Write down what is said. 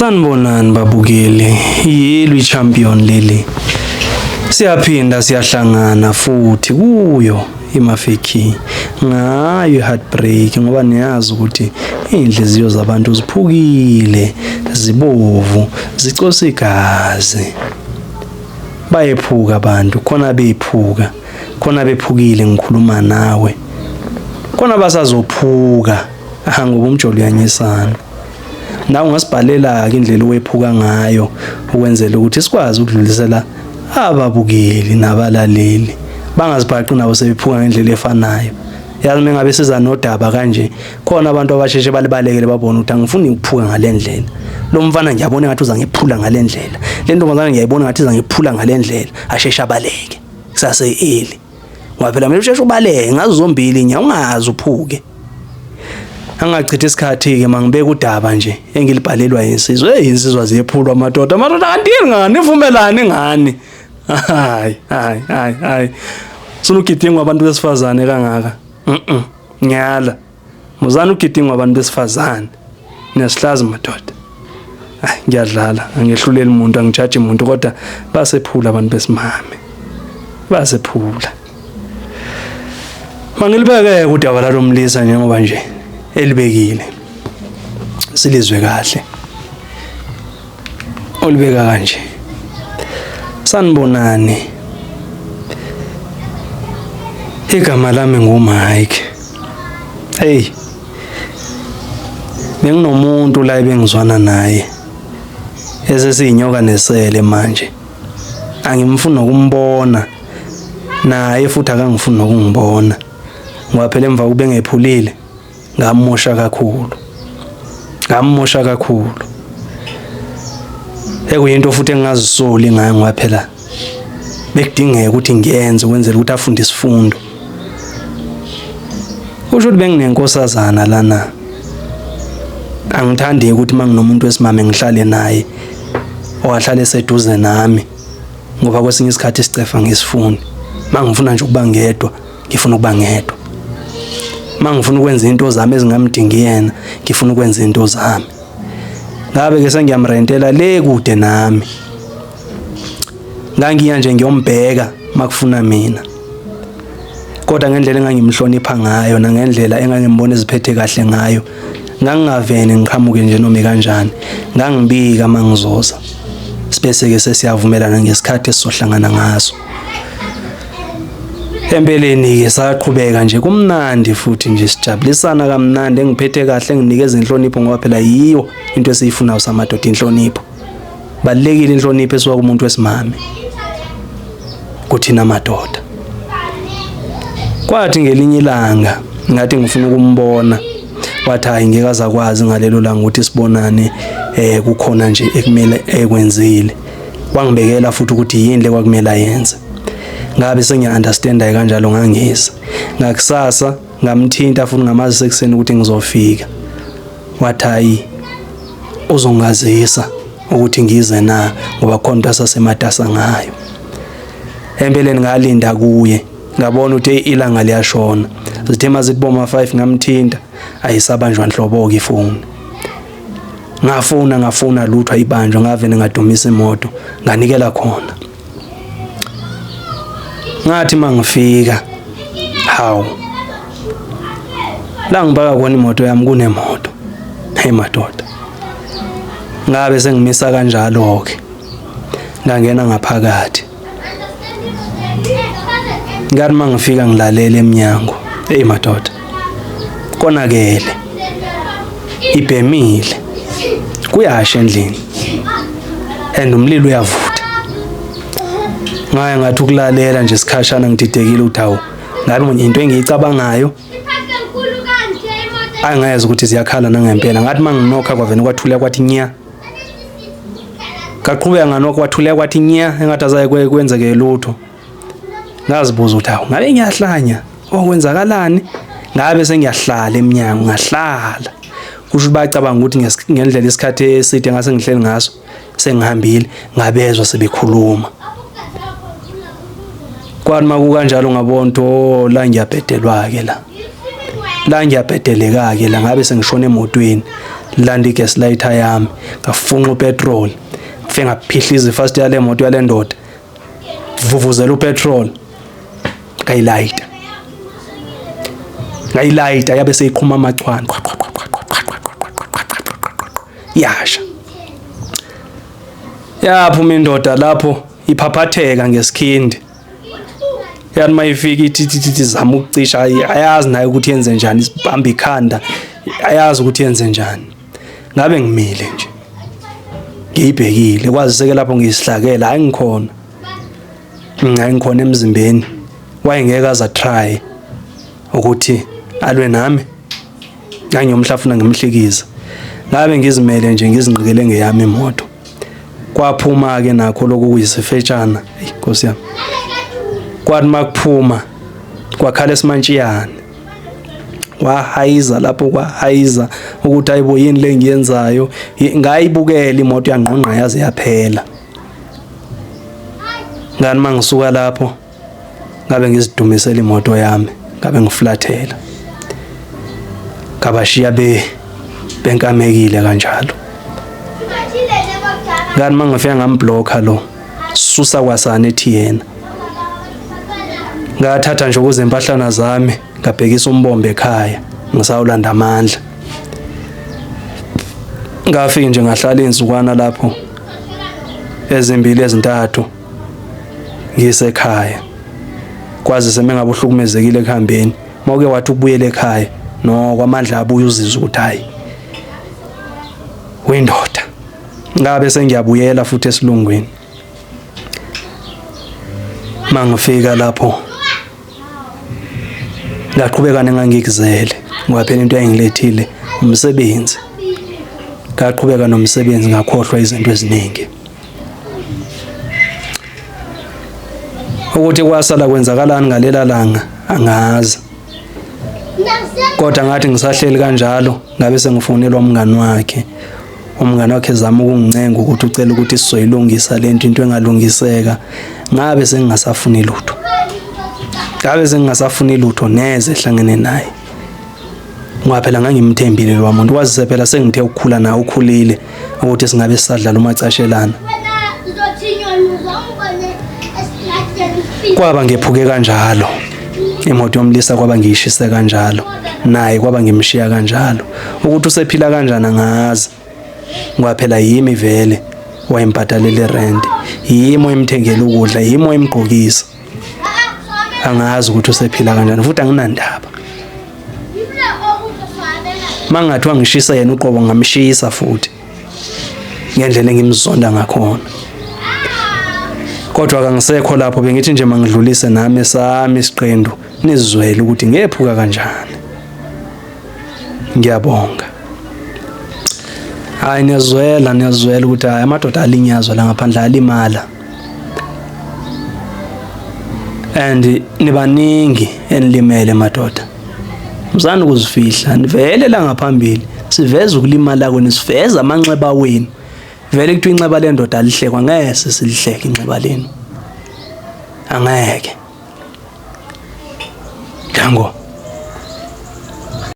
Sanibonani babukeli, yilo i-champion leli. Siyaphinda siyahlangana futhi kuyo iMafiki ngayo i-heartbreak ngoba niyazi ukuthi iy'nhliziyo zabantu ziphukile, zibovu, zicosa igazi. Bayephuka abantu, khona bephuka, khona bephukile ngikhuluma nawe. Khona basazophuka, aha ngoba umjolo uyanyisana. Nawe ungasibhalela-ke indlela owephuka ngayo ukwenzela ukuthi sikwazi ukudlulisela ababukeli nabalaleli bangazibhaqi nabo sebephuka ngendlela efanayo. Yazi uma ngabe siza nodaba kanje khona abantu abasheshe balibalekele babone ukuthi angifuni ukuphuka ngale ndlela. Lo mfana ngiyabona ngathi uza ngiphula ngale ndlela. Le ntombazane ngiyayibona ngathi iza ngiphula ngale ndlela. Asheshe abaleke kusase early. Ngoba phela kumele usheshe ubaleke ngazo zombili inyawo ungaze uphuke. Angachitha isikhathi-ke mangibeka udaba nje engilibhalelwa insizwa. Hey insizwa ziyephulwa amadoda. Amadoda kanti yini ngani? Nivumelani ngani? Hayi, hayi, hayi, hayi. Sunugidingwa abantu besifazane kangaka. Mhm. Ngiyala. Muzani ugidingwa abantu besifazane. Niyasihlaza madoda. Ay ngiyadlala, angehluleli umuntu, angijaji umuntu kodwa basephula abantu besimame. Basephula. Mangilibeke udaba lalomlisa njengoba nje elibekile. Silizwe kahle. Olibeka kanje. Sanibonani. Igama lami nguMike. Hey. Benginomuntu la ebengizwana naye. Esesiyinyoka nesele manje. Angimfuni nokumbona. Naye futhi akangifuni nokungibona. Ngoba phela emva kube ngephulile ngamosha kakhulu. Ngamosha kakhulu. Ekuyinto futhi engingazisoli ngayo ngoba phela bekudingeka ukuthi ngiyenze ukwenzela ukuthi afunde isifundo. Kusho ukuthi benginenkosazana lana. Angithandi ukuthi manginomuntu wesimame ngihlale naye owahlale eseduze nami ngoba kwesinye isikhathi isicefa ngisifuni. Mangifuna nje ukuba ngedwa, ngifuna ukuba ngedwa. Mangifuna ukwenza into zami ezingamdingi yena, ngifuna ukwenza into zami. Ngabe ke sengiyamrentela le kude nami. Ngangiya nje ngiyombheka makufuna mina. Kodwa ngendlela engangimhlonipha ngayo nangendlela engangimbona eziphethe kahle ngayo, ngangingavene ngiqhamuke nje noma kanjani. Ngangibika mangizoza. Sibese ke sesiyavumelana ngesikhathi esizohlangana ngaso. Empeleni ke saqhubeka nje kumnandi futhi nje sijabulisana kamnandi engiphethe kahle enginikeza inhlonipho ngoba phela yiyo into esiyifunayo samadoda inhlonipho. Balekile inhlonipho esuka kumuntu wesimame kuthina madoda. Kwathi ngelinye ilanga ngathi ngifuna ukumbona wathi hayi ngeke azakwazi ngalelo langa ukuthi sibonane eh kukhona nje ekumele ekwenzile. Wangibekela futhi ukuthi yini le kwakumele ayenze. Ngabe sengiya understand kanjalo ngangeza. Ngakusasa ngamthinta futhi ngamazi sekuseni ukuthi ngizofika. Wathi hayi uzongazisa ukuthi ngize na ngoba khona into asasematasa ngayo. Empeleni ngalinda kuye ngabona ukuthi ilanga liyashona. Zithe mazithi boma 5 ngamthinta ayisabanjwa nhlobo ke ifoni. Ngafuna ngafuna lutho ayibanjwa ngavele ngadumisa imoto nganikela khona. Ngathi mangifika hawu la ngibaka khona imoto yami kunemoto. Hey madoda. Ngabe sengimisa kanjalo ke. Ngangena ngaphakathi. Ngathi mangifika ngilalela eminyango. Hey madoda. Konakele. Ibhemile. Kuyasha endlini. And umlilo uyavutha. Ngaye ngathi ukulalela nje isikhashana ngididekile ukuthi hawu ngabe into engiyicabangayo angayazi ukuthi ziyakhala nangempela. Ngathi manginokha kwavena kwathula kwathi nya. Kaqhubeka nganokho kwathuleka kwathi nya engathi azaye kwenzeke lutho. Ngazibuza ukuthi hawu ngabe ngiyahlanya okwenzakalani? Ngabe sengiyahlala eminyango ngahlala. Kusho ukuthi bacabanga ukuthi ngendlela isikhathi eside ngase ngihleli ngaso sengihambile ngabezwa sebekhuluma. Kwathi makukanjalo ngabona ukuthi oh la ngiyabhedelwa ke la. La ngiyabhedeleka ke la ngabe sengishona emotweni. Landa igas lighter yami, ngafunqa upetrol, ngifike ngaphihliza ifast yale moto yale ndoda, vuvuzela upetrol, ngayilayita, ngayilayita yabe seyiqhuma amachwane, yasha. Yaphuma indoda lapho iphaphatheka ngesikhindi. Yani mayifika ithi ithi ithi zama ukucisha, ayazi naye ukuthi yenze njani, isibamba ikhanda, ayazi ukuthi yenze njani. Ngabe ngimile nje ngiyibhekile, kwaziseke lapho ngiyisihlakela, hayi ngikhona, hayi ngikhona emzimbeni. Wayengeke aza try ukuthi alwe nami, ngangiyomhlafuna ngimhlikiza. Ngabe ngizimele nje ngizinqikele ngeyami imoto. Kwaphuma-ke nakho lokhu kuyisifetshana, eyi nkosi yami. Kwathi makuphuma kwakhala esimantshiyane, wahayiza lapho, kwahayiza ukuthi ayibo yini le ngiyenzayo. Ngayibukela imoto yangqongqa yaze yaphela. Ngani mangisuka lapho ngabe ngizidumisela imoto yami, ngabe ngiflathela, ngabashiya be benkamekile kanjalo. Ngani mangifika ngamblocker lo susa kwasana ethi yena. Ngathatha nje ukuze impahlana zami ngabhekisa umbombe ekhaya ngisawulanda amandla. Ngafika nje ngahlala insukwana lapho ezimbili ezintathu ngisekhaya, kwazise mengabe uhlukumezekile ekuhambeni, mawuke wathi ukubuyela ekhaya noko amandla abuye, uzizwe ukuthi hayi windoda. Ngabe sengiyabuyela futhi esilungwini. Mangifika lapho ngaqhubeka nengangikuzele, ngoba phela into eyayingilethile umsebenzi. Ngaqhubeka nomsebenzi ngakhohlwa izinto eziningi. Ukuthi kwasala kwenzakalani ngalela langa angazi, kodwa ngathi ngisahleli kanjalo ngabe sengifonelwa umngani wakhe. Umngani wakhe ezama ukungincenga ukuthi ucela ukuthi sizoyilungisa lento, into engalungiseka. Ngabe sengingasafuni lutho, ngabe sengingasafuni lutho neze ehlangene naye, ngoba phela ngangimthembile lo muntu. Kwazise phela sengithe ukukhula naye, ukhulile ukuthi singabe sisadlala umacashelana. Kwaba ngephuke kanjalo imoto yomlisa, kwaba ngiyishise kanjalo naye, kwaba ngimshiya kanjalo. Ukuthi usephila kanjani angazi, ngoba phela yimi vele wayembhadalela irent, yimi oyimthengela ukudla, yimi oyimgqokisa. Angazi ukuthi usephila kanjani futhi anginandaba. Mangathiwa ngishisa yena uqobo ngamshisa futhi ngendlela engimzonda ngakhona. Kodwa kangisekho lapho, bengithi nje mangidlulise nami esami isiqendu nizwele ukuthi ngephuka kanjani. Ngiyabonga. Hayi niyazwela, niyazwela ukuthi hayi amadoda alinyazwa la ngaphandle, alimala. And nibaningi enilimele madoda. Mzani ukuzifihla, nivele la ngaphambili. Siveza ukulimala kwenu, siveza amanxeba wenu. Vele kuthiwa inxeba lendoda alihlekwa, ngeke silihleke inxeba lenu. Angeke. Dango.